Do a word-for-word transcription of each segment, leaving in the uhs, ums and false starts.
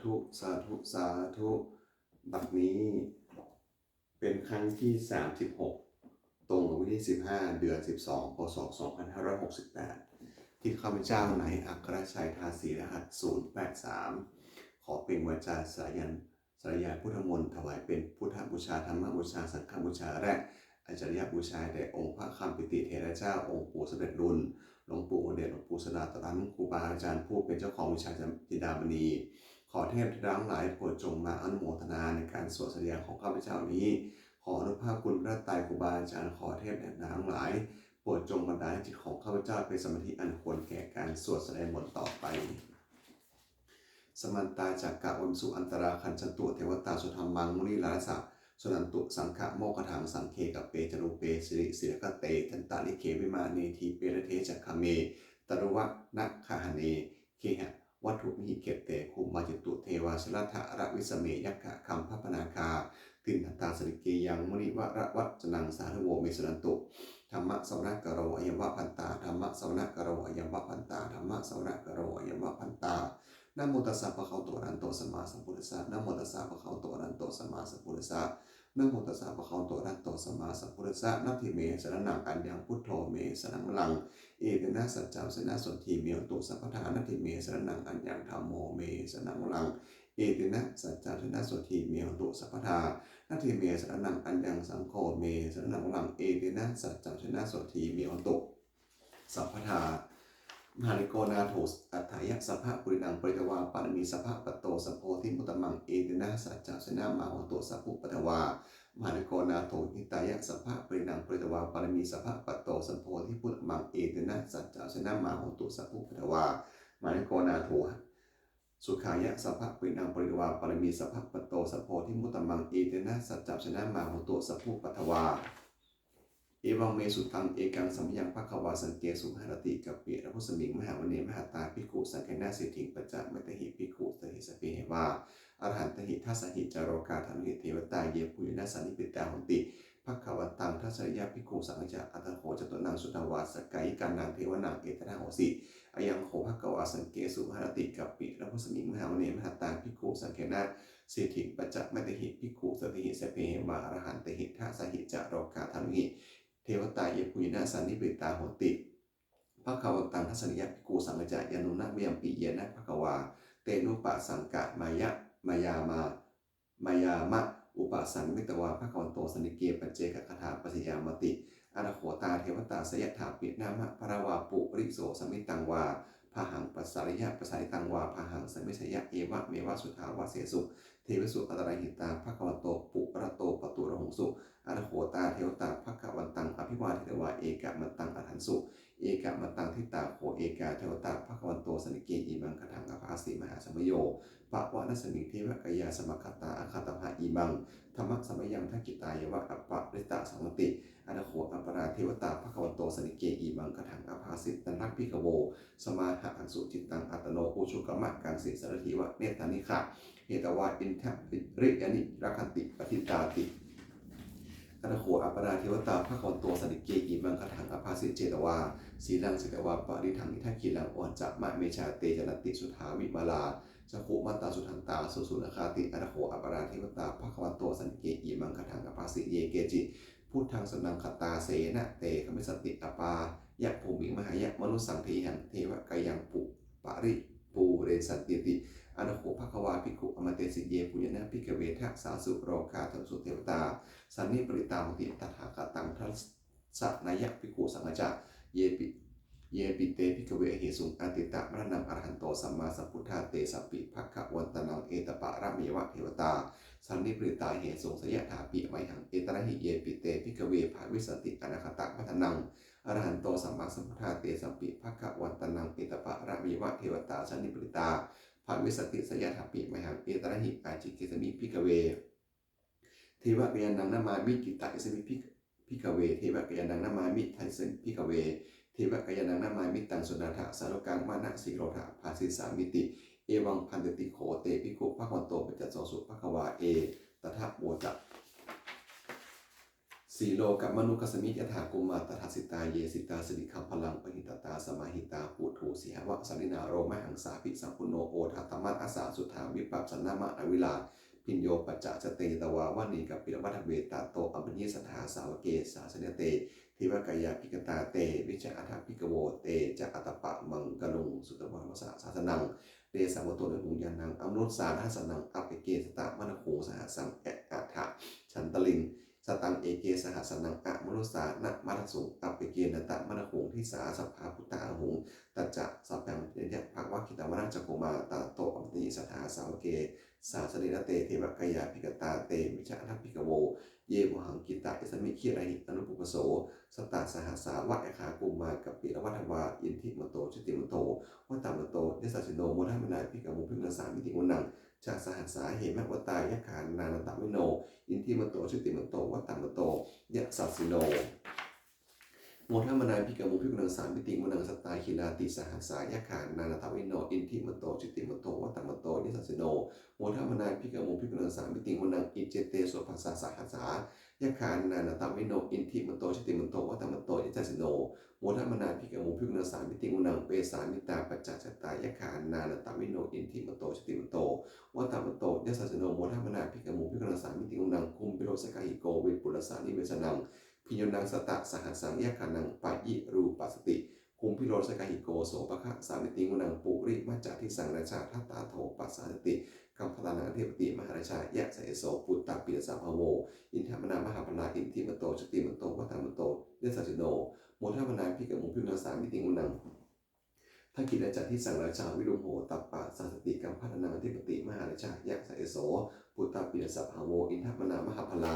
ธุ สาธุ สาธุ บัดนี้เป็นครั้งที่ สามสิบหก ตรงกับวันที่ สิบห้า เดือน สิบสอง พ.ศ. สองพันห้าร้อยหกสิบแปด ที่ข้าพเจ้านายอัครชัย ทาสี รหัส ศูนย์แปดสาม ขอเปล่งวาจาสายัน สาธยายพุทธมนต์ ถวายเป็นพุทธบูชา ธรรมบูชา สังฆบูชา และอาจาริยบูชาแด่องค์พระคำปิติเถระเจ้า องค์ปู่สำเร็จลุน หลวงปู่องค์เดช หลวงปู่สดาตรัน ครูบาอาจารย์ผู้เป็นเจ้าของวิชาจินดามณี ขอเทพเทวดาทั้งหลายโปรดจงมาอนุโมทนาในการสวดสาธยายของข้าพเจ้านี้ ขออนุภาพคุณพระไตรครูบาอาจารย์ ขอเทพเทวดาทั้งหลายโปรดจงบันดาลให้จิตของข้าพเจ้าเป็นสมาธิอันควรแก่การสวดสาธยายมนต์ต่อไป Samantā cakkavāḷesu atrāgacchantu devatā, saddhammaṃ munirājassa suṇantu saggamokkhadaṃ. Sagge kāme ca rūpe girisikharataṭe cantalikkhe vimāne, dīpe raṭṭhe ca gāme taruvanagahane gehavatthumhi khette, bhummā cāyantu devā jalathalavisame yakkhagandhabbanāgā, tiṭṭhantā santike yaṃ munivaravacanaṃ sādhavo me suṇantu. Dhammassavanakālo ayam bhadantā. Dhammassavanakālo ayam bhadantā. Dhammassavanakālo ayam bhadantā. Namo tassa bhagavato arahato sammāsambuddhassa. Namo tassa bhagavato arahato sammāsambuddhassa. Namo tassa bhagavato arahato sammāsambuddhassa. Natthi me saraṇaṃ aññaṃ, buddho me saraṇaṃ varaṃ. Etena saccavajjena sotthi me hotu sabbadā. Natthi me saraṇaṃ aññaṃ, dhammo me saraṇaṃ varaṃ. Etena saccavajjena sotthi me hotu sabbadā. Natthi me saraṇaṃ aññaṃ, saṅgho me saraṇaṃ varaṃ. Etena saccavajjena sotthi me hotu sabbadā. Mahākāruṇiko nātho atthāya sabbapāṇinaṃ, pūretvā pāramī sabbā patto sambodhimuttamaṃ. Etena saccavajjena mā hontu sabbupaddavā. Mahākāruṇiko nātho hitāya sabbapāṇinaṃ, pūretvā pāramī sabbā patto sambodhimuttamaṃ. Etena saccavajjena mā hontu sabbupaddavā. Mahākāruṇiko nātho sukhāya sabbapāṇinaṃ, pūretvā pāramī sabbā patto sambodhimuttamaṃ. Etena saccavajjena mā hontu sabbupaddavā. Evaṃ me sutaṃ. Ekaṃ samayaṃ bhagavā sakkesu viharati kapilavatthusmiṃ mahāvane mahatā bhikkhusaṅghena saddhiṃ pañcamattehi bhikkhusatehi sabbeheva arahantehi. Dasahi ca lokadhātūhi devatā yebhuyyena sannipatitā honti bhagavantaṃ dassanāya bhikkhusaṅghañca. Atha kho catunnaṃ suddhāvāsakāyikānaṃ devānaṃ etadahosi: Ayaṃ kho bhagavā sakkesu viharati kapilavatthusmiṃ mahāvane mahatā bhikkhusaṅghena saddhiṃ pañcamattehi bhikkhusatehi sabbeheva arahantehi. Dasahi ca lokadhātūhi devatā yebhuyyena sannipatitā honti bhagavantaṃ dassanāya bhikkhusaṅghañca. Yannūna mayampi yena bhagavā tenupasaṅkameyyāma, mayāma upasaṅkamitvā bhagavato santike paccekagāthā bhāseyyāmāti. Atha kho tā devatā seyyathāpi nāma balavā puriso sammiñjitaṃ vā bāhaṃ pasāreyya, pasāritaṃ vā bāhaṃ sammiñjeyya, evameva suddhāvāsesu devesu antarahitā bhagavato purato pāturahosi. Atha kho tā devatā bhagavantaṃ abhivādetvā ekamantaṃ aṭṭhaṃsu. Ekamantaṃ ṭhitā kho ekā devatā bhagavato santike imaṃ gāthaṃ abhāsi: Mahāsamayo pavanasmiṃ, devakāyā samāgatā; āgatamha imaṃ dhammasamayaṃ, dakkhitāyeva aparājitasaṅghanti. Atha kho aparā devatā bhagavato santike imaṃ gāthaṃ abhāsi: Tatra bhikkhavo samādahaṃsu, cittaṃ attano ujukamakaṃsu; sārathīva nettāni gahetvā, indriyāni rakkhanti paṇḍitāti. Atha kho aparā devatā bhagavato santike imaṃ gāthaṃ abhāsi: Chetvā khīlaṃ chetvā palighaṃ indakhīlaṃ, ohaccamanejā; te caranti suddhā vimalā, cakkhumatā sudantā susunāgāti. Atha kho aparā devatā bhagavato santike imaṃ gāthaṃ abhāsi: Ye keci buddhaṃ saraṇaṃ gatāse, na te gamissanti apāyabhūmiṃ; pahāya mānusaṃ dehaṃ, devakāyaṃ pu- paripūressantīti. Atha kho bhagavā bhikkhū āmantesi: Yebhuyyena bhikkhave dasasu lokadhātūsu devatā sannipatitā honti tathāgataṃ dassanāya bhikkhusaṅghañca. Yepi, yepi te bhikkhave ahesuṃ atītamaddhānaṃ arahanto sammāsambuddhā, tesampi bhagavantānaṃ etaparamāyeva devatā sannipatitā ahesuṃ, seyyathāpi mayhaṃ etarahi. Yepi te bhikkhave bhavissanti anāgatamaddhānaṃ arahanto sammāsambuddhā, tesampi bhagavantānaṃ etaparamāyeva devatā sannipatitā bhavissanti, seyyathāpi mayhaṃ etarahi. Ācikkhissāmi bhikkhave devakāyānaṃ nāmāni, kittayissāmi bhik- bhikkhave devakāyānaṃ nāmāni, dassayissāmi bhikkhave devakāyānaṃ nāmāni, taṃ suṇātha sādhukaṃ manasikarotha bhāsissāmīti. Evaṃ bhanteti kho te bhikkhū bhagavato paccassosuṃ. Bhagavā etadavoca: silokamanukassāmi yathā bhummā tadassitā. Ye sitā girigabbharaṃ pahitattā samāhitā, puthū sīhāva sallīnā lomahaṃsābhisambhuno. Odātamanasā suddhā vippasannamanāvilā, bhiyyo pañcasate ñatvā vane kāpilavatthave. Tato āmantayi satthā sāvake sāsane rate, devakāyā abhikkantā te vijānātha bhikkhavo. Te ca ātappamakaruṃ sutvā buddhassa sāsanaṃ, tesaṃ vadottamuttamaṃ ñāṇaṃ amanussāna dassanaṃ. Appeke satamaddakkhuṃ sahassaṃ atha cantaliṃ, sataṃ eke sahassānaṃ amanussānamaddasuṃ. Appekenantamaddakkhuṃ disā sabbā phuṭā ahuṃ, tañca sabbaṃ abhiññāya bhāvayitavāna cakkhumā. Tato āmantayi satthā sāvake sāsane rate, devakāyā abhikkantā te vijānātha bhikkhavo. Ye vohaṃ kittayissāmi girāhi anupubbaso, sattasahassā va yakkhā bhummā kāpilavatthavā. Iddhimanto jutimanto vaṇṇavanto yasassino, modamānā abhikkāmuṃ bhikkhūnaṃ samitiṃ vanaṃ. Chasahassā hemavatā yakkhā nānattavaṇṇino, iddhimanto jutimanto vaṇṇavanto yasassino, modamānā abhikkāmuṃ bhikkhūnaṃ samitiṃ vanaṃ. Sātāgirā tisahassā yakkhā nānattavaṇṇino, iddhimanto jutimanto vaṇṇavanto yasassino, modamānā abhikkāmuṃ bhikkhūnaṃ samitiṃ vanaṃ. Iccete soḷasasahassā yakkhā nānattavaṇṇino, iddhimanto jutimanto vaṇṇavanto yasassino, modamānā abhikkāmuṃ bhikkhūnaṃ samitiṃ vanaṃ. Vessāmittā pañcasatā yakkhā nānattavaṇṇino, iddhimanto jutimanto vaṇṇavanto yasassino, modamānā abhikkāmuṃ bhikkhūnaṃ samitiṃ vanaṃ. Kumbhīro sakāyiko vipulassa nivesanaṃ, bhiyyo naṃ satasahassaṃ yakkhānaṃ payirupāsati, kumbhīro sakāyiko sopāga samitiṃ vanaṃ. Purimañca disaṃ rājā dhataraṭṭho pasāsati, gandhabbānaṃ adhipati mahārājā yasassi so. Puttāpi tassa bahavo indanāmā mahabbalā, iddhimanto jutimanto vaṇṇavanto yasassino, modamānā abhikkāmuṃ bhikkhūnaṃ samitiṃ vanaṃ. Dakkhiṇañca disaṃ rājā virūḷho tappasāsati, gandhabbānaṃ adhipati mahārājā yasassi so. Puttāpi tassa bahavo indanāmā mahabbalā,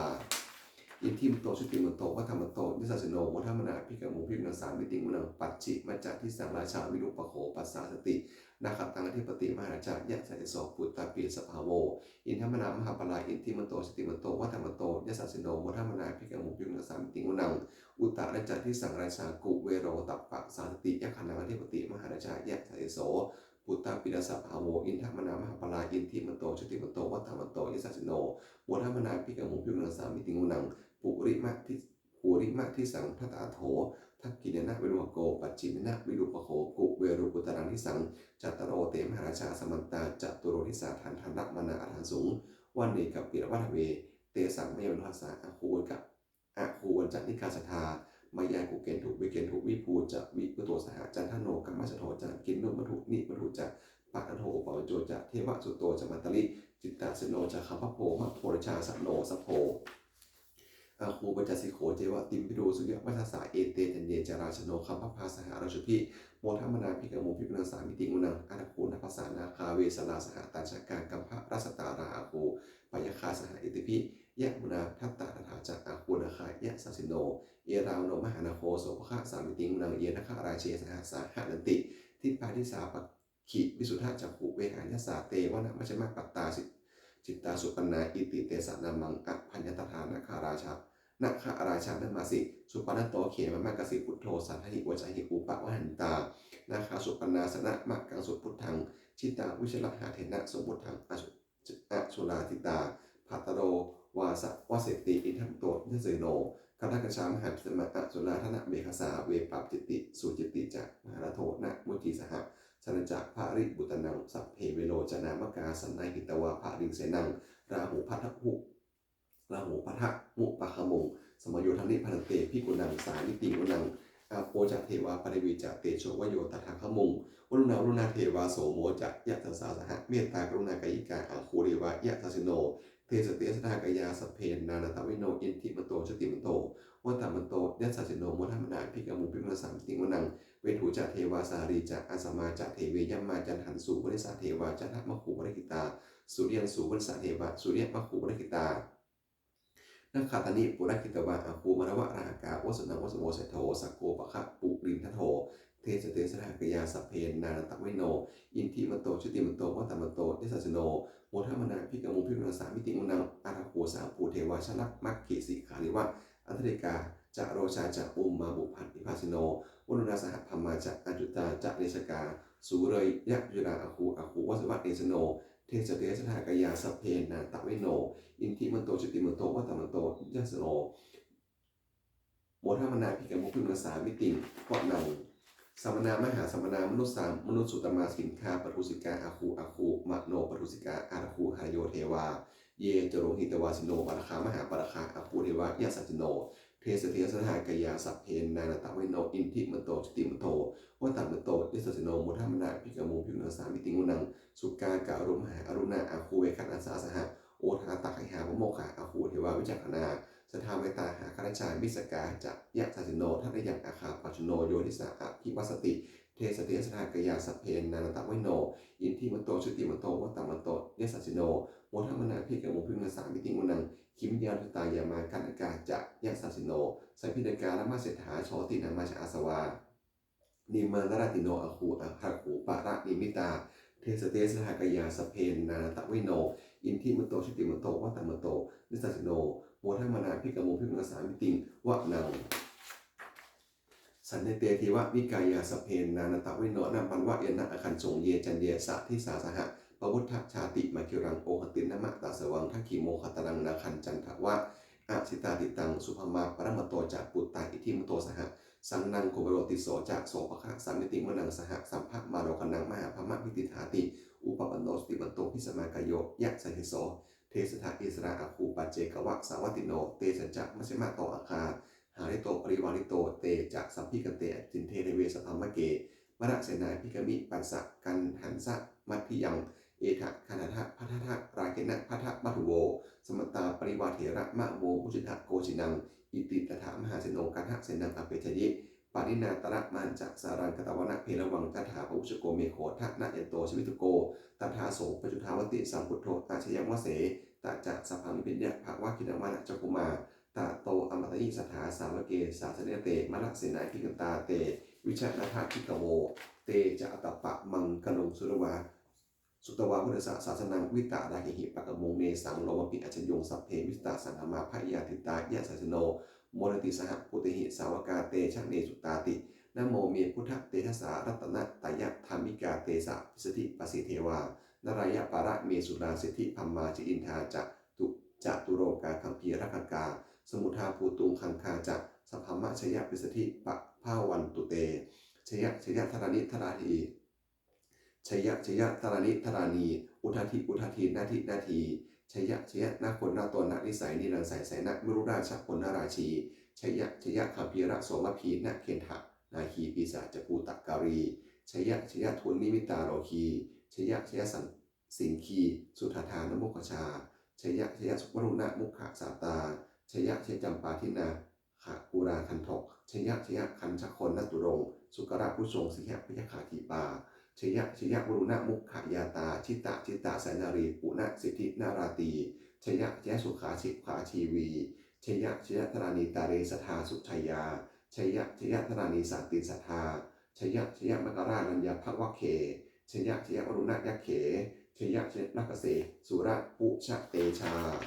iddhimanto jutimanto vaṇṇavanto yasassino, modamānā abhikkāmuṃ bhikkhūnaṃ samitiṃ vanaṃ. Pacchimañca disaṃ rājā virūpakkho pasāsati, nakkhattānaṃ adhipati mahārājā yasassi so. Puttāpi tassa bahavo indanāmā mahabbalā, iddhimanto jutimanto vaṇṇavanto yasassino, modamānā abhikkāmuṃ bhikkhūnaṃ samitiṃ vanaṃ. Uttarañca disaṃ rājā kuvero tappasāsati, yakkhānaṃ adhipati mahārājā yasassi so. Puttāpi tassa bahavo indanāmā mahabbalā, iddhimanto jutimanto vaṇṇavanto yasassino, modamānā abhikkāmuṃ bhikkhūnaṃ samitiṃ vanaṃ. Purimadi- purimaṃ disaṃ dhataraṭṭho, dakkhiṇena virūḷhako, pacchimena virūpakkho, kuvero uttaraṃ disaṃ. Cattāro te mahārājā samantā caturo disā, daddallamānā aṭṭhaṃsu vane kāpilavatthave. Tesaṃ mahāviharanassa āgū vañcanikā saṭhā, māyā kuṭeṇḍu veṭeṇḍu viṭū ca viṭuṭo saha. Candano kāmaseṭṭho ca kinnughaṇḍu nighaṇḍu ca, panādo opamañño ca devasūto ca mātali, cittaseno ca gandhabbo naḷo rājā janosabho, āgū pañcasikho ceva timbarū suriyavaccasā. Ete caññe ca rājāno gandhabbā saha rājubhi, modamānā abhikkāmuṃ bhikkhūnaṃ samitiṃ vanaṃ. Athāgū nābhasā nāgā vesālā sahatacchakā, kambalassatarā āgū pāyāgā saha ñātibhi, yāmunā dhataraṭṭhā ca āgū nāgā yasassino, erāvaṇo mahānāgo sopāga samitiṃ vanaṃ. Ye nāgarāje sahasā haranti dibbā dijā pakkhi visuddhacakkhū, vehāyasā te vanamajjhamā pattā citrā supaṇṇā, iti tesa nāmaṃ. Abhayantadā nāgarājā nāgarājānamāsi, supaṇṇato khemamakāsi buddho, sādāhi vācāhi upavhayantā nāgā supaṇṇā. Saraṇamakaṃsu buddhaṃ jitā vijitasaṅghaṃ, tenaṃ samuddaṃ asu- asurā sitā, bhātaro vāsavassete, iddhimanto yasassino. Kālakañjā mahābhismā asurā dānaveghasā, vepacitti sucitti ca pahārādo namucī saha. Satañca baliputtānaṃ sabbe verocanāmakā, sannayhitvā baliṃ senaṃ rāhubhaddamupāgamuṃ, samayodāni bhaddante bhikkhūnaṃ samitiṃ vanaṃ. Āpo ca devā paṭhavī ca tejo vāyo tadāgamuṃ, varuṇā vāruṇā devā somo ca yasasā saha. Mettākaruṇākāyikā āgū devā yasassino, te ca te sadesathākāyā sabbe nānattavaṇṇino, iddhimanto jutimanto vaṇṇavanto yasassino, modamānā abhikkāmuṃ bhikkhūnaṃ samitiṃ vanaṃ. Veṇḍū ca devā sahalī ca asamā ca devi yamā, candassūpanisā devā candamāgū purakkhitā, suriyassūpanisā devā suriyamāgū purakkhitā. Nakkhattāni purakkhitvā āgū mandavalāhakā, vasūnaṃ vāsavo seṭṭho sakkopāga purindado, te ca te sadesathākāyā sabbe nānattavaṇṇino, iddhimanto jutimanto vaṇṇavanto yasassino, modamānā abhikkāmuṃ bhikkhūnaṃ samitiṃ vanaṃ. Athāgū sahabhū devā jalamaggisikhāriva, gandhabbanikāyikā ca rojā ca ummāpupphanibhāsino, varuṇā sahadhammā ca accutā ca anejakā, sūleyyarucirā āgū āgū vāsavanesino, te ca te sadesathākāyā sabbe nānattavaṇṇino, iddhimanto jutimanto vaṇṇavanto yasassino, modamānā abhikkāmuṃ bhikkhūnaṃ samitiṃ vanaṃ. Samānā mahāsamānā mānusā mānusuttamā, khiḍḍāpadosikā āgū āgū manopadosikā, athāgū harayo devā ye ca lohitavāsino, pāragā mahāpāragā āgū devā yasassino, te ca tejasā dahattā kāyā sabbe nānattavaṇṇino, iddhimanto jutimanto vaṇṇavanto yasassino, modamānā abhikkāmuṃ bhikkhūnaṃ samitiṃ vanaṃ. Sukkā karumhā aruṇā āgū veghanasā saha, odātagayhā pāmokkhā āgū devā vicakkhaṇā, sadāmattā hāragajā missakā ca yasassino, thanayaṃ āgā pajjunno yo disā abhivassati, te ca tejasā dahattā kāyā sabbe nānattavaṇṇino, iddhimanto jutimanto vaṇṇavanto yasassino, modamānā abhikkāmuṃ bhikkhūnaṃ samitiṃ vanaṃ. Khemiyā tusitā yāmā kaṭṭhakā ca yasassino, lambitakā lāmaseṭṭhā jotināmā ca āsavā, nimmānaratino āgū athāgū paranimmitā, te ca tejasā dahattā kāyā sabbe nānattavaṇṇino, iddhimanto jutimanto vaṇṇavanto yasassino, modamānā abhikkāmuṃ bhikkhūnaṃ samitiṃ vanaṃ. Saṭṭhete devanikāyā sabbe nānattavaṇṇino, nāmanvayena āgañchuṃ ye caññe sadisā saha, pavutthajātimakhīlaṃ oghatiṇṇamanāsavaṃ, dakkhiṇaṃ moggallānaṃ uttaraṃ nāgaṃ, candaṃva asitātitaṃ. Subrahmā paramatto ca puttā iddhimato saha, sanaṅkumāro tisso ca sopāga samitiṃ vanaṃ. Sahassabrahmalokānaṃ mahābrahmābhitiṭṭhati, upapanno jutimanto bhismākāyo yasassi so, te ca issarā āgū paccekavasavattino, tesañca majjhato āgā hārito parivārito. Te ca sabbe āgante ācinte deve sabrahmake, mārasenā abhikkāmi passa kaṇhassa mandiyaṃ. Etha gaṇhatha bandhatha rāgena bandhamatthu vo, samantā parivāretha mā vo muñcittha koci naṃ. Iti tattha mahāseno kaṇhasenaṃ apesayi, pāṇinā talamāhacca saraṃ katvāna bheravaṃ. Tadā pāvussako megho thanayanto savijjuko, tadā so paccudāvatti sambuddho aṭṭhāyamavassi. Tañca sabbaṃ abhiññāya vavakkhitvāna cakkhumā, tato āmantayi satthā sāvake sāsane rate, mārasenā abhikkantā te vijānātha bhikkhavo. Te ca ātappamakaruṃ sutvā, sutvā buddhassa sāsanaṃ, vītarāgehi pakkāmuṃ nesaṃ lomampi iñjayuṃ. Sabbe vijitasaṅgāmā bhayātītā yasassino, modanti saha bhūtehi sāvakā te janesutāti. Namo me buddhatejassā ratanattayadhammikā, tejapasiddhi pasīdevā nārāyaparamesurā, siddhibrahmā ca indā ca tu- catulokā gambhīrakkhakā, samuddā bhūtuṃ gaṅgā ca sabrahmajayapasiddhi bhavantu te. Jaya jaya dharaṇi dharaṇī, jaya jaya dharaṇi dharaṇī, udadhi udadhī nadi nadī, jaya jaya nāgo nāgo nārisai niraisai sainamerurājabalanarajī, jaya jaya gambhīra somabhī nāgendanāgī pisācabhūtakālī, jaya jaya dunnimittarogī, jaya jaya saṃ- siṅgī sudaṭṭhā namukhajā, jaya jaya varuṇamukhasātrā, jaya jaya campādināgakulagandhak, jaya jaya kañjagaṇaturaṅga sukarabhujaṅga sīhabyagghadīpā, jaya jaya varuṇamukhayātrā jita jita sainaradī punassiddhinarātrī, jaya jaya sukhā sukhā jīvī, jaya jaya dharaṇītale sadā sujayā, jaya jaya dharaṇī santin sadā, jaya jaya maṅkarājaññapavagge, jaya jaya varuṇayakkhe, jaya jaya rakkhase surabhujatejā,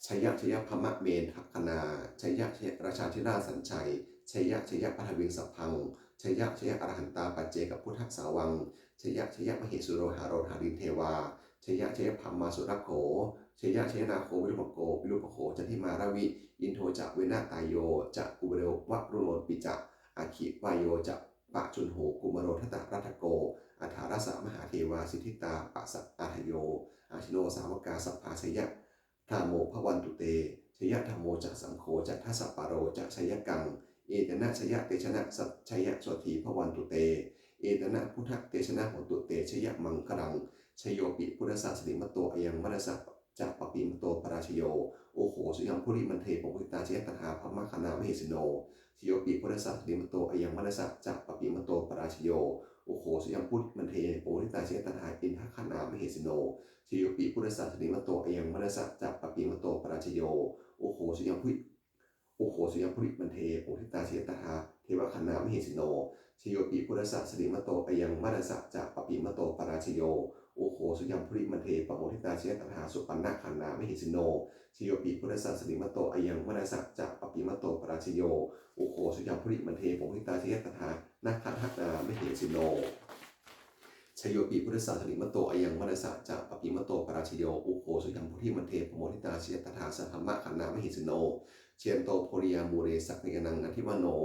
jaya jaya brahmamendagaṇā, jaya jaya rājādhirāja sañjaya, jaya jaya paṭhaviṃ sabbaṃ, jaya jaya arahantā paccekabuddhasāvaṃ, jaya jaya mahesuro haro harindevā, jaya jaya brahmā surakkho, jaya jaya nāgo virūpakkho virūpakkho candimā ravi, indo ca venateyyo ca kuvero varuṇopi ca, aggi vāyo ca pajjunho kumāro dhataraṭṭhako, aṭṭhārasa mahādevā siddhitāpasaādayo, asenato sāvakā sabbā jaya dhammo bhavantu te, jaya dhammo ca saṅgho ca dasapālo ca jayakaṃ, etena jayatejena jayasotthī bhavantu te, etena buddhatejena hotu te jayamaṅgalaṃ. Jayopi buddhassa sirīmato ayaṃ mārassa ca pāpimato parājayo, ugghosayuṃ brūhi mandiye pamoditā jaya tadā brahmagaṇā mahesino. Jayopi buddhassa sirīmato ayaṃ mārassa ca pāpimato parājayo, ugghosayuṃ brūhi mandiye pamoditā jaya tadā indagaṇā mahesino. Jayopi buddhassa sirīmato ayaṃ mārassa ca pāpimato parājayo, ugghosayuṃ brūhi, ugghosayuṃ brūhi mandiye pamoditā jaya tadā devagaṇā mahesino. Jayopi buddhassa sirīmato ayaṃ mārassa ca pāpimato parājayo, ugghosayuṃ brūhi mandiye pamoditā jaya tadā supaṇṇagaṇā mahesino. Jayopi buddhassa sirīmato ayaṃ mārassa ca pāpimato parājayo, ugghosayuṃ brūhi mandiye pamoditā jaya tadā nāgagaṇā mahesino. jayopi buddhassa jutimanto, ayaṃ mārassa ca pāpimato parājayo, ugghosayuṃ bodhimaṇḍe pamoditā, jaya tadā saha dhammakkhandhā mahesino, jayanto bodhiyā mūle sakyānaṃ nandivaḍḍhano,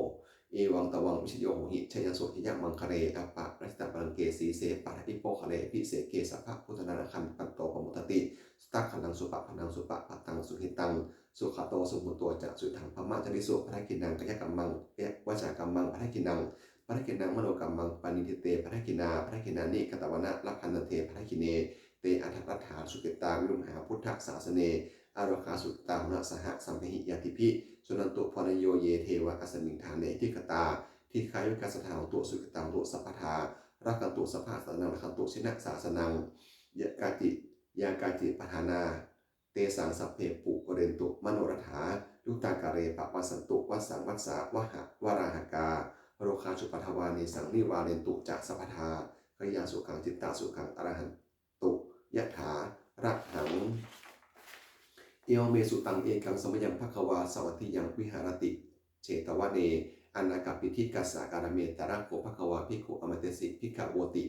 evaṃ tvaṃ vijayo hohi jayassu jayamaṅgale, aparājitapallaṅke sīse paṭhavipokkhare, abhiseke sabbabuddhānaṃ aggappatto pamodati. Sunakkhattaṃ supabhātaṃ supabhātaṃ suhuṭṭhitaṃ, sukhaṇo sumuhutto ca suyiṭṭhaṃ brahmacārisu, padakkhiṇaṃ kāyakammaṃ vācākammaṃ padakkhiṇaṃ, padakkhiṇaṃ manokammaṃ paṇidhī te padakkhiṇā, padakkhiṇāni katvāna labhantatthe padakkhiṇe. Te atthaladdhā sukhitā virūḷhā buddhasāsane, arogā sukhitā hotha saha sabbehi ñātibhi. Suṇantu bhonto ye devā asmiṃ ṭhāne adhigatā, dīghāyukā sadā hontu sukhitā hontu sabbadā, rakkhantu sabbasattānaṃ rakkhantu jinasāsanaṃ. Yā kāci yā kāci pahārā tesaṃ sabbe pūrentu manorathā, yuttakāle pavassantu vassaṃ vassā valāhakā, rogā cupaddavā tesaṃ nivārentu ca sabbadā, kāyasukhaṃ cittasukhaṃ arahantu yathārahaṃ. Evaṃ me sutaṃ. Ekaṃ samayaṃ bhagavā sāvatthiyaṃ viharati jetavane anāthapiṇḍikassa ārāme. Tatra kho bhagavā bhikkhū āmantesi bhikkhavoti.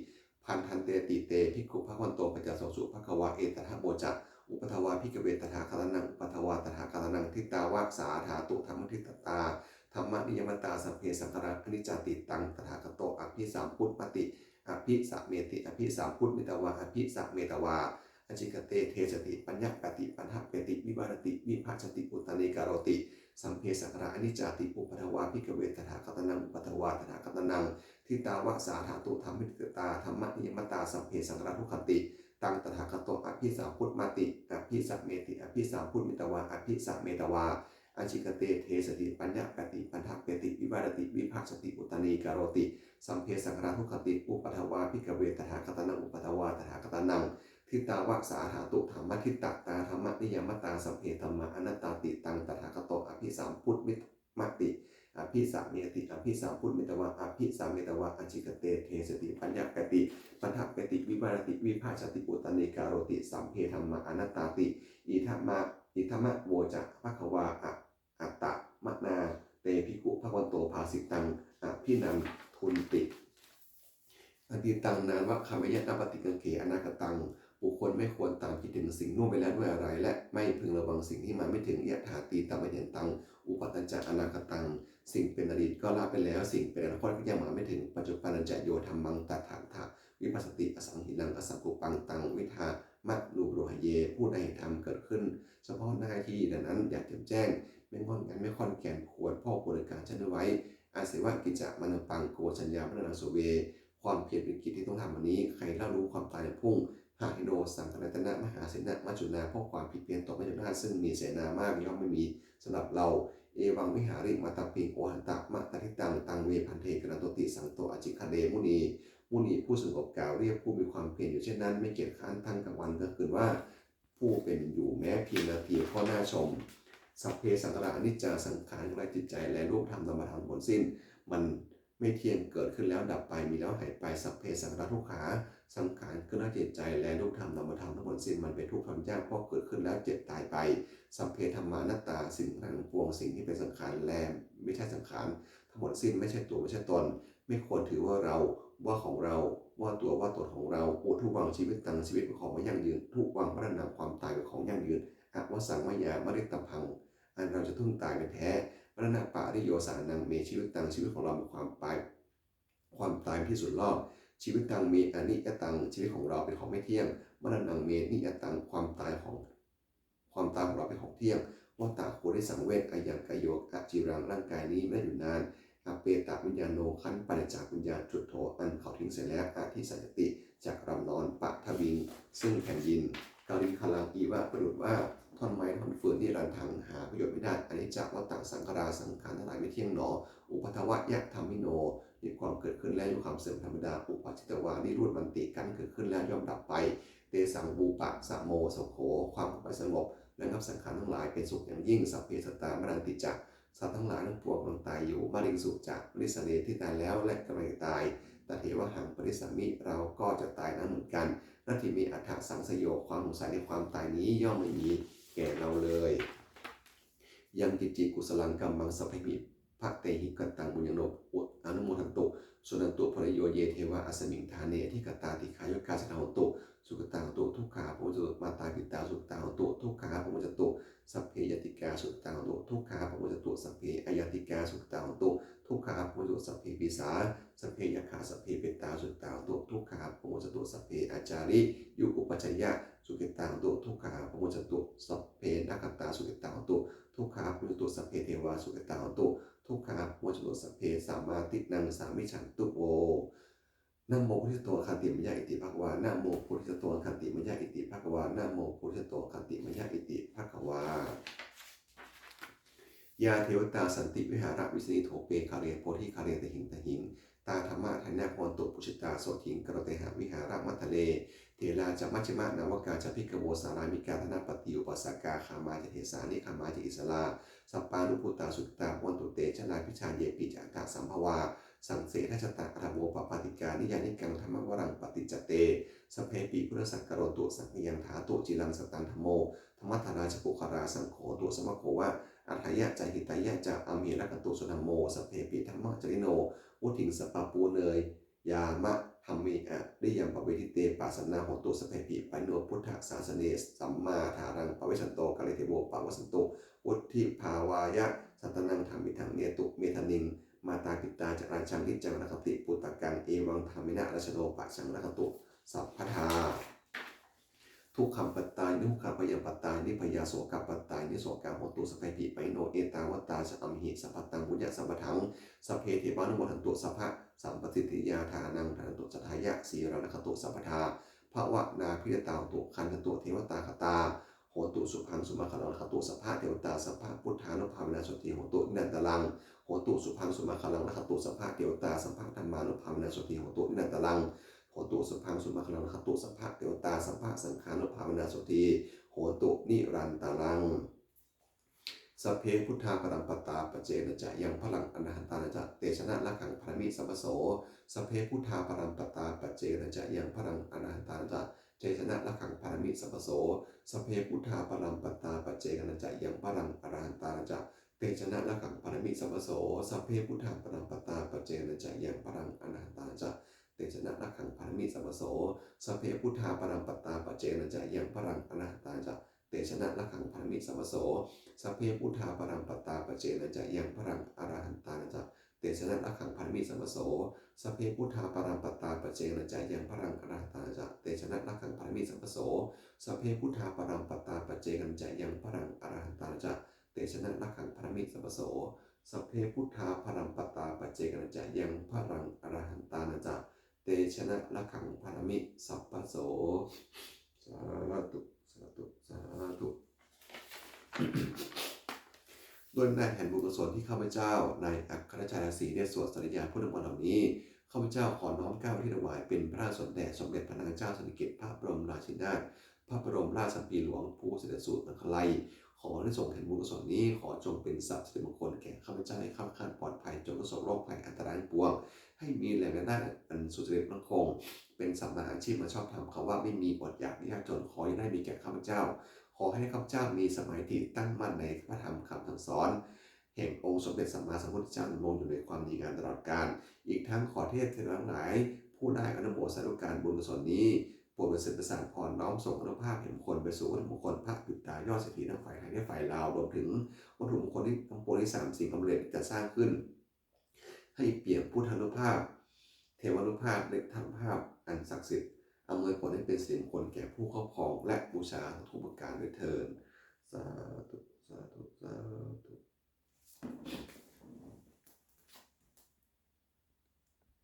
Bhadanteti te bhikkhū bhagavato paccassosuṃ. Bhagavā etadavoca. Uppādā vā bhikkhave tathāgatānaṃ uppādā vā tathāgatānaṃ, ṭhitāva sā dhātu dhammaṭṭhitatā dhammaniyāmatā sabbe saṅkhārā aniccāti. Taṃ tathāgato abhisambujjhati abhisameti. Abhisambujjhitvā abhisametvā ācikkhate deseti paññapeti paṭṭhapeti vivarati vibhajati uttānīkaroti sabbe saṅkhārā aniccāti. Uppādā vā bhikkhave tathāgatānaṃ uppādā vā tathāgatānaṃ, ṭhitāva sā dhātu dhammaṭṭhitatā dhammaniyāmatā sabbe saṅkhārā dukkhanti. Taṃ tathāgato abhisambujjhati abhisameti. Abhisambujjhitvā abhisametvā ācikkhate deseti paññapeti paṭṭhapeti vivarati vibhajati uttānīkaroti sabbe saṅkhārā dukkhanti. Uppādā vā bhikkhave tathāgatānaṃ uppādā vā tathāgatānaṃ, ṭhitāva sā dhātu dhammaṭṭhitatā dhammaniyāmatā sabbe dhammā anattāti. Taṃ tathāgato abhisambujjhati abhisameti. Abhisambujjhitvā abhisametvā ācikkhate deseti paññapeti paṭṭhapeti vivarati vibhajati uttānīkaroti sabbe dhammā anattāti. Idamavoca bhagavā. Attamanā te bhikkhū bhagavato bhāsitaṃ abhinandunti. Atītaṃ nānvāgameyya nappaṭikaṅkhe anāgataṃ. บุคคลไม่ควรตามคิดถึงสิ่งล่วงไปแล้วด้วยอาลัย และไม่พึงระวังสิ่งที่มาไม่ถึง Yadatītaṃ abhayantaṃ, uppādañca anāgataṃ. สิ่งเป็นอดีตก็ละไปแล้ว สิ่งเป็นอนาคตก็ยังมาไม่ถึง Paccuppannañca yo dhammaṃ tattha tattha vipassati asaṃhiraṃ asaṅkuppaṃ taṃ viddhā manubrūhaye. ผู้ใดเห็นธรรมเกิดขึ้นเฉพาะหน้าที่นั้นๆ อย่างแจ่มแจ้ง ไม่ง่อนแง่นไม่คลอนแคลน ควรพอกพูนอาการเช่นนั้นไว้ Aseva kiccamātappaṃ ko jaññā maraṇaṃ suve. ความเพียรเป็นกิจที่ต้องทำวันนี้ ใครเล่ารู้ความตายในพรุ่ง Pahīno saṅgarāyatana mahāsenā, maccunā เพราะความผิดเพี้ยนต่อมัจจุราชซึ่งมีเสนามาก ย่อมไม่มีสำหรับเรา Evaṃvihārimātāpiṃ ohantamatthaṭṭhitaṃ, taṃ ve bhaddekarattoti santo ācikkhate muni. มุนีผู้สงบกล่าวเรียกผู้มีความเพียรอยู่เช่นนั้น ไม่เกียจคร้านทั้งกลางวันกลางคืนว่า ผู้เป็นอยู่แม้เพียงนาทีก็น่าชม Sabbe saṅkhārā aniccā. สังขารทั้งหลาย จิตใจและรูปธรรมนามธรรมทั้งหมดสิ้น มันไม่เที่ยง เกิดขึ้นแล้วดับไป มีแล้วหายไป Sabbe saṅkhārā dukkhā. สังขารเครื่องจิตใจและรูปธรรมนามธรรมทั้งหมดสิ้น มันเป็นทุกข์ทนยาก เพราะเกิดขึ้นแล้วเจ็บตายไป Sabbe dhammā anattā. สิ่งทั้งปวง สิ่งที่เป็นสังขารและไม่ใช่สังขาร ทั้งหมดสิ้นไม่ใช่ตัวไม่ใช่ตน ไม่ควรถือว่าเรา ว่าของเรา ว่าตัวว่าตนของเรา Uddhuvaṃ jīvitaṃ. ชีวิตเป็นของไม่ยั่งยืน Dhuvaṃ maraṇaṃ. ความตายเป็นของยั่งยืน Avassaṃ mayā maritabbaṃ. อันเราจะต้องตายเป็นแท้ Maraṇapariyosānaṃ me jīvitaṃ. ชีวิตของเรามีความตาย ความตายเป็นที่สุดรอบ Jīvitaṃ me aniyataṃ. ชีวิตของเราเป็นของไม่เที่ยง Maraṇaṃ me niyataṃ. ความตายของ ความตายของเราเป็นของเที่ยง Vata bhūrisaṃvete ayaṃ kāyo aciraṃ. ร่างกายนี้ไม่ได้อยู่นาน Apetaviññāṇo. ครั้นปราศจากวิญญาณ Chuḍḍho. อันเขาทิ้งเสียแล้ว Adhisessati. จักรำร้อน Paṭhaviṃ. ซึ่งแผ่นดิน Kaliṅgaraṃ iva. ประดุจว่าท่อนไม้ท่อนฟืน Niratthaṃ. หาประโยชน์ไม่ได้ Aniccā vata saṅkhārā. สังขารทั้งหลายไม่เที่ยงหนอ Uppādavayadhammino. มีความเกิดขึ้นและมีความเสื่อมธรรมดา Uppajjitvā nirujjhanti. ครั้นเกิดขึ้นแล้วย่อมดับไป Tesaṃ vūpasamo sukho. ความเข้าไปสงบระงับสังขารทั้งหลายเป็นสุขอย่างยิ่ง Sabbe sattā maranti ca. สัตว์ทั้งหลายทั้งปวงกำลังตายอยู่ Mariṃsu ca marissare. ที่ตายแล้วและกำลังจะตาย Tathevāhaṃ marissāmi. เราก็จะตายนั้นเหมือนกัน Natthi me ettha saṃsayo. ความสงสัยในความตายนี้ย่อมไม่มีแก่เราเลย Yaṃ kiñci kusalaṃ kammaṃ sabbehi Tehi kataṃ puññaṃ no anumodantu, suṇantu bhonto yo ye devā asmiṃ ṭhāne adhigatā dīghāyukā sadā hontu sukhitā hontu dukkhā pamuñcantu. Mātā pitā sukhitā hontu dukkhā pamuñcantu. Sabbe ñātikā sukhitā hontu dukkhā pamuñcantu. Sabbe aññātikā sukhitā hontu dukkhā pamuñcantu. Sabbe pisā sabbe yakkhā sabbe petā sukhitā hontu dukkhā pamuñcantu. Sabbe ācariyupajjhāyā sukhitā hontu dukkhā pamuñcantu. Sabbe nakkhattā sukhitā hontu dukkhā pamuñcantu. Sabbe devā sukhitā hontu dukkhā pamuñcantu. Sabbe sampattīnaṃ samijjhantu vo. Namo buddhajāto āgantimāya iti bhagavā. Namo buddhajāto āgantimāya iti bhagavā. Namo buddhajāto āgantimāya iti bhagavā. Yā devatā santi vihāravāsinī thūpe ghare bodhighare tahiṃ tahiṃ, tā dhammadānena bhavantu pūjitā sotthiṃ karontedha vihāramaṇḍale. Therā ca majjhimā navakā ca bhikkhavo sārāmikā dānapatī upāsakā gāmā ca desā nigamā ca issarā sappāṇabhūtā sukhitā bhavantu te. Jalābujā yepi ca aṇḍasambhavā saṃsedajātā athavopapātikā niyyānikaṃ dhammavaraṃ paṭicca te sabbepi pūrentu sāgaraṃ saṅkatantu saṅkhayaṃ dhātu ciraṃ sataṃ dhammo dhammaddharā ca puggalā saṅgho hotu samaggo va atthāya ca hitāya ca. Amhe rakkhatu saddhammo sabbepi dhammacārino vuḍḍhiṃ sampāpuṇeyyāma dhamme ariyappavedite. Pasannā hontu sabbepi pāṇino buddhasāsane sammā dhāraṃ pavecchanto kāle devo pavassatu vuḍḍhibhāvāya. Sattannaṃ dhammetaṃ netu medaniṃ mātā pitā ca atrajaṃ niccaṃ rakkhanti puttakaṃ evaṃ dhammena rājāno pajaṃ rakkhantu sabbadā. Dukkhappattā nidukkhābhayappattā nibbhayā sokappattā nissokā hontu sabbepi pāṇino. Ettāvatā ca amhehi sambhataṃ puññasampadaṃ sabbe devānumodantu sabbasampattisiddhiyā. Dānaṃ dadantu saddhāya sīlaṃ rakkhantu sabbadā bhāvanābhiratā hontu gacchantu devatāgatā. Hotu sabbaṃ sumaṅgalaṃ rakkhantu sabbadevatā sabbabuddhānubhāvena sotthī hontu nirantaraṃ. Hotu sabbaṃ sumaṅgalaṃ rakkhantu sabbadevatā sabbadhammānubhāvena sotthī hontu nirantaraṃ. Hotu sabbaṃ sumaṅgalaṃ rakkhantu sabbadevatā sabbasaṅghānubhāvena sotthī hontu nirantaraṃ. Sabbe buddhā balappattā paccekānañca yaṃ balaṃ arahantānañca tejena rakkhaṃ bandhāmi sabbaso. Sabbe buddhā balappattā paccekānañca yaṃ balaṃ arahantānañca tejena rakkhaṃ bandhāmi sabbaso. Sabbe buddhā balappattā paccekānañca yaṃ balaṃ arahantānañca tejena rakkhaṃ bandhāmi sabbaso. Sabbe buddhā balappattā paccekānañca yaṃ balaṃ arahantānañca tejena rakkhaṃ bandhāmi sabbaso. Sabbe buddhā balappattā paccekānañca yaṃ balaṃ arahantānañca tejena rakkhaṃ bandhāmi sabbaso. Sabbe buddhā balappattā paccekānañca yaṃ balaṃ arahantānañca tejena rakkhaṃ bandhāmi sabbaso. Sabbe buddhā balappattā paccekānañca yaṃ balaṃ arahantānañca tejena rakkhaṃ bandhāmi sabbaso. Sabbe buddhā balappattā paccekānañca yaṃ balaṃ arahantānañca tejena rakkhaṃ bandhāmi sabbaso. Sabbe buddhā balappattā paccekānañca yaṃ balaṃ arahantānañca tejena rakkhaṃ bandhāmi sabbaso. Sādhu, sādhu, sādhu. ด้วยอำนาจแห่งบุญกุศลที่ข้าพเจ้า นายอัครราชสีห์ ได้สวดสาธยายพุทธมนต์เหล่านี้ ข้าพเจ้าขอน้อมเกล้าที่ถวายเป็นพระราชกุศลแด่สมเด็จพระนางเจ้าสิริกิติ์ พระบรมราชินีนาถ พระบรมราชชนนีพันปีหลวง ผู้เสด็จสู่สวรรคาลัย ขออานิสงส์แห่งบุญกุศลนี้ ขอจงเป็นทรัพย์สิริมงคลแก่ข้าพเจ้า ให้ข้าพเจ้าปลอดภัย จงประสบโรคภัยอันตรายทั้งปวง ให้มีแหล่งรายได้อันสุจริตมั่นคง เป็นสัมมาอาชีพอันชอบธรรม คำว่าไม่มี อดอยาก ยากจน ขออย่าได้มีแก่ข้าพเจ้า ขอให้ข้าพเจ้ามีสมาธิตั้งมั่นในพระธรรมคำสั่งสอน แห่งองค์สมเด็จสัมมาสัมพุทธเจ้า ดำรงอยู่ในความดีงามตลอดกาล อีกทั้งขอเทพเทวาทั้งหลาย ผู้ได้อนุโมทนาการบุญกุศลนี้ โปรดเป็นสิริประสาทพร น้อมส่งอานุภาพแห่งมงคลไปสู่วัตถุมงคลพระปิดตายอดเศรษฐีทั้งฝ่ายไทยและฝ่ายลาว รวมถึงวัตถุมงคลที่ทั้งปวงที่สามสิ่งอันเลิศจะสร้างขึ้น ให้เปี่ยมพุทธานุภาพ เทวานุภาพ และธรรมานุภาพอันศักดิ์สิทธิ์ อำนวยผลให้เป็นสิริมงคลแก่ผู้ครอบครองและบูชาทุกประการด้วยเทอญ สาธุ สาธุ